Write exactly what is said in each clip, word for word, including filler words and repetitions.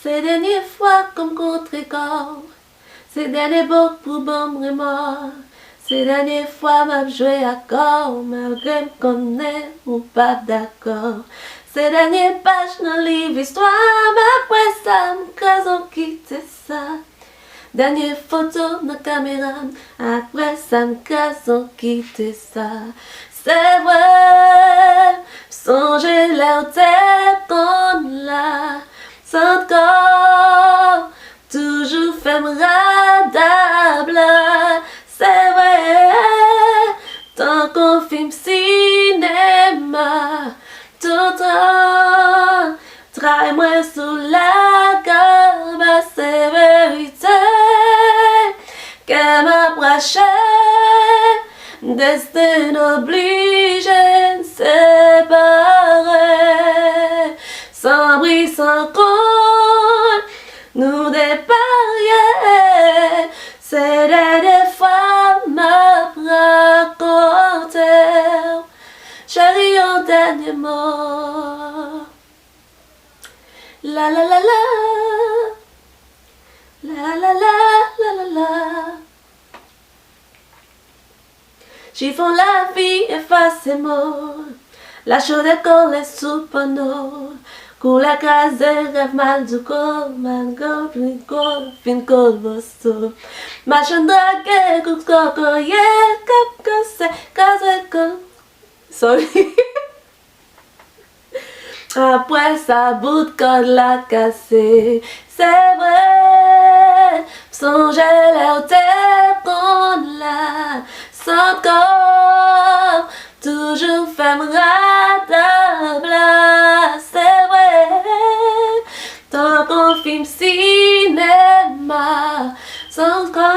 Se dènye fwa ke m kontre kò w. Se dènye bo pou ban m remò. Se dènye fwa m ap jwe ak kò w, malgre m konnen ou pa dakò. Se dènye paj nan liv istwa m, apre sa m kraze w kite sa. Dènye foto nan kamera m, apre sa m kraze w kite sa. Se vre, m sonje lè w te konn la, sant kò w toujou fè m radab la. Se vre, tankou fim sinema, tout an tray mwen sou lakaba, se verite. Kè m ap rache, desten oblije n separe. San bri, san kont, nou deparye. Se dènye fwa m ap rakonte w, cheri, yon dènye mo. La la la la. La la la la la la. Chifon lavi efase mo. Lachò dekole sou panno. Koulè kraze rèv mal douko. Malgre w fin kol, fin kol boso. Machann drage kout kokoye k ap kase, kraze kol. Sorry. Apre sa, bout kòd la kase. Se vre, m sonje lè w te konn la. Sant kò w toujou fè m radab la. Se vre, tankou fim sinema. Sant kò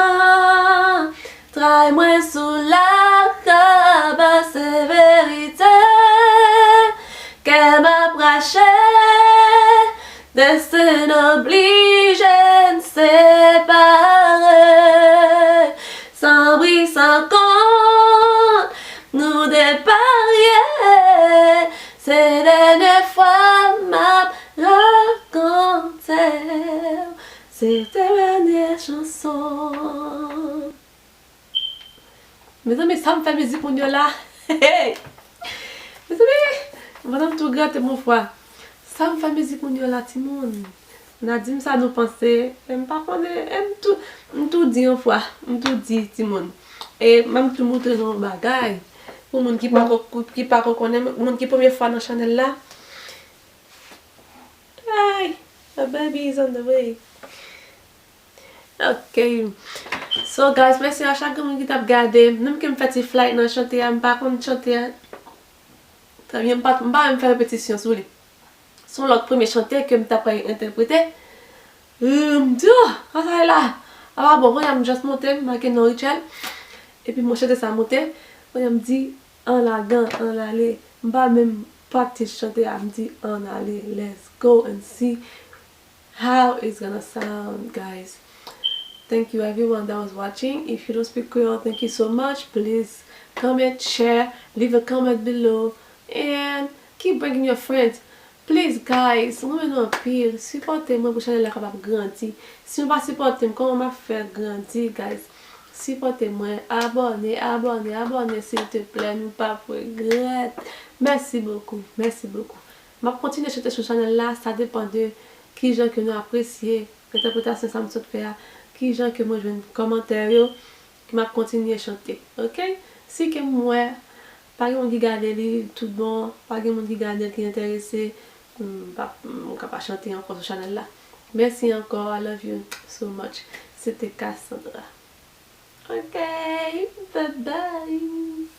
w tray mwen sou lakaba, se verite. Kè m ap rache, desten oblije n separe. San bri, san kont, nou deparye. Se dènye fwa m ap rakonte w. Se dènye chanson. Mezanmi, sa m fè mizik moun yo la. Hey! Mezanmi, pandan m tou grate m yon fwa. Sa m fè mizik moun yo la, timoun. N a di m sa nou panse. E m pa konnen. E m tou, m tou di yon fwa. M tou di, timoun. E m ap tou montre nou yon bagay. Pou moun ki pa ko-, ki pa ko konnen, moun ki premye fwa nan chanèl la. Ay, the baby is on the way. Ok. So, guys, mèsi a chak moun ki t ap gade. Menm ke m fè ti flight nan chante a, m pa konn chante a. Trè byen, m pa, m pa menm fè repetisyon sou li. Se yon lòt premye chante ke m t ap pral entèprete. M di, oh, sa sa ye la? A pa bon, kounye a m just monte, m make non Richel. Epi mwen chante sa monte. Kounye a m di, an lagan, an ale. M pa menm practice chante a, m di, an ale, let's go and see how it's gonna sound, guys. Thank you everyone that was watching. If you don't speak Creole, thank you so much. Please comment, share, leave a comment below, and keep bringing your friends. Please, guys, mwen renmen nou anpil. Sipòte mwen pou chanèl la kapab grandi. Si nou pa sipòte m, kòman m ap fè grandi, guys? Sipòte mwen, abòne, abòne, abòne, silteplè, nou p ap regrèt. Mèsi bokou, mèsi bokou. M ap kontinye chante sou chanèl la, sa depann de kijan ke nou apresye entèpretasyon sa m sot fè a, kijan ke mwen jwenn kòmantè yo, ke m ap kontinye chante, ok? Si ke m wè pa gen moun ki gade li tout bon, pa gen moun ki gade l ki enterese, m p ap, m ka pa chante ankò sou chanèl la. Mèsi ankò, I love you so much. Se te Cassandra. Ok, bye bye.